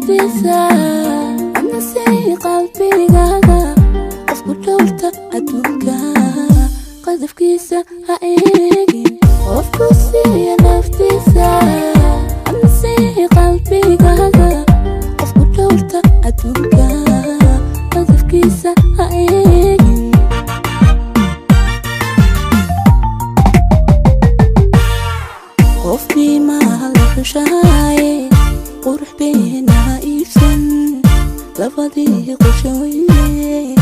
Naftiisa adna sii qalbigaaga, qofku dhowrta adduunka qadafkiisa ha eegin. Qofku siiya naftiisa adna sii qalbigaaga, qofku dhowrta adduunka qadafkiisa ha eegin. Qofkii maaha la xushaaye, qurux beenaha iibsan. Labadii qorshe weye,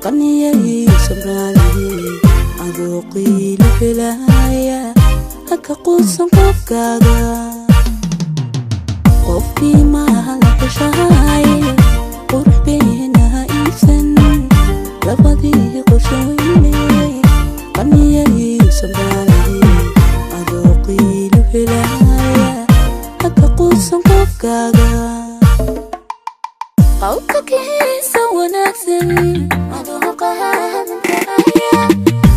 qaniyay samraale, adoo qiilo helaya haka quusan qofkaaga. Qofkii maaha la xushaaye, qurux beenaha iibsan. Labadii qorshe weye, qaniyay samraale, adoo qiilo helaya haka quusan qofkaaga. Qowlka kiisa wanaagsan adoo qaadan karaya,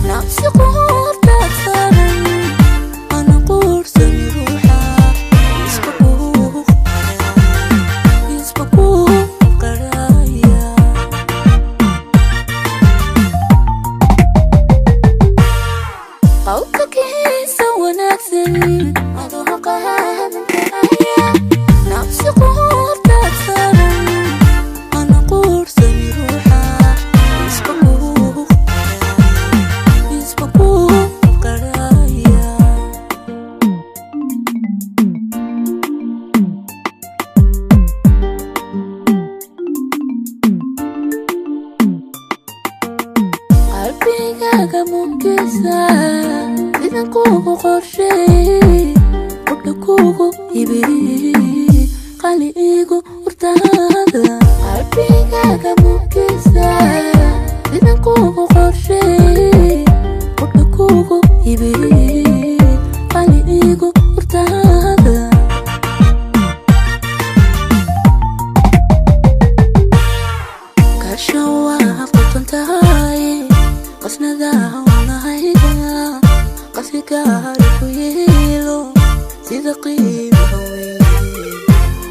nafsi quurtaad saaran ana quursan ruuxa isba kuu qaraya. Qowlka kiisa wanaagsan adoo qaadan karaya, nafsi quurtaad saaran ana quursan ruuxa isba kuu qaraya. Qalbigaaga mugdiisa sidan kuugu qorsheeyey, qudha kuugu hibiyey, qali iigu hurtaada. Qalbigaaga mugdiisa sidan kuugu qorsheeyey, qudha kuugu hibiyey, qali iigu hurtaada. Kashan waad qoton tahay, qasnada wadnahayga qasrigaara ku yeelo sida qiimaha weyn.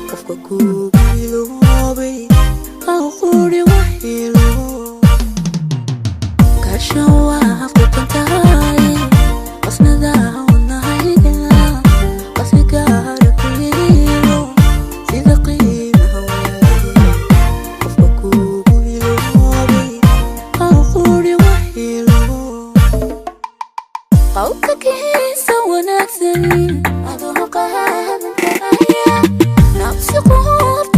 Qofka kuugu iloobay ha quri waxyeelo. Kashan waad qoton tahay, qasnada wadnahayga qasrigaara ku yeelo sida qiimaha weyn. Qofka kuugu iloobay ha quri waxyeelo. Qowlka kiisa wanaagsan adoo qaadan karaya, nafsi quurtaad